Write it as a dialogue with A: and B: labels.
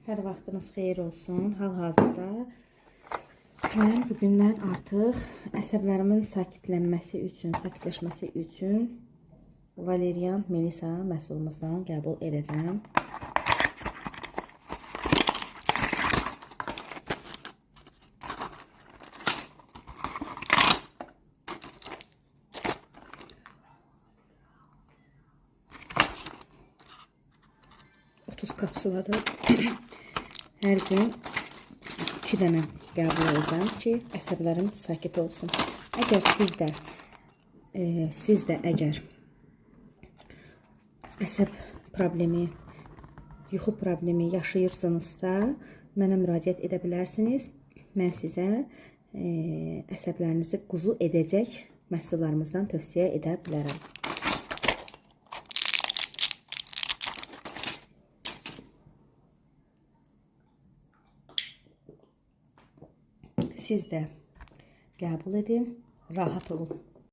A: Hər vaxtınız xeyir olsun. Hal-hazırda mən bugündən artıq əsəblərimin sakitlənməsi üçün, sakitləşməsi üçün Valerian Melisa məhsulumuzdan qəbul edəcəm. Kapsuladır. Hər gün 2 dənə qəbul edəcəm ki, əsəblərim sakit olsun. Əgər siz də əgər əsəb problemi, yuxu problemi yaşayırsınızsa, mənə müraciət edə bilərsiniz. Mən sizə əsəblərinizi quzu edəcək məhsullarımızdan tövsiyə edə bilərəm. Siz də qəbul edin, rahat olun.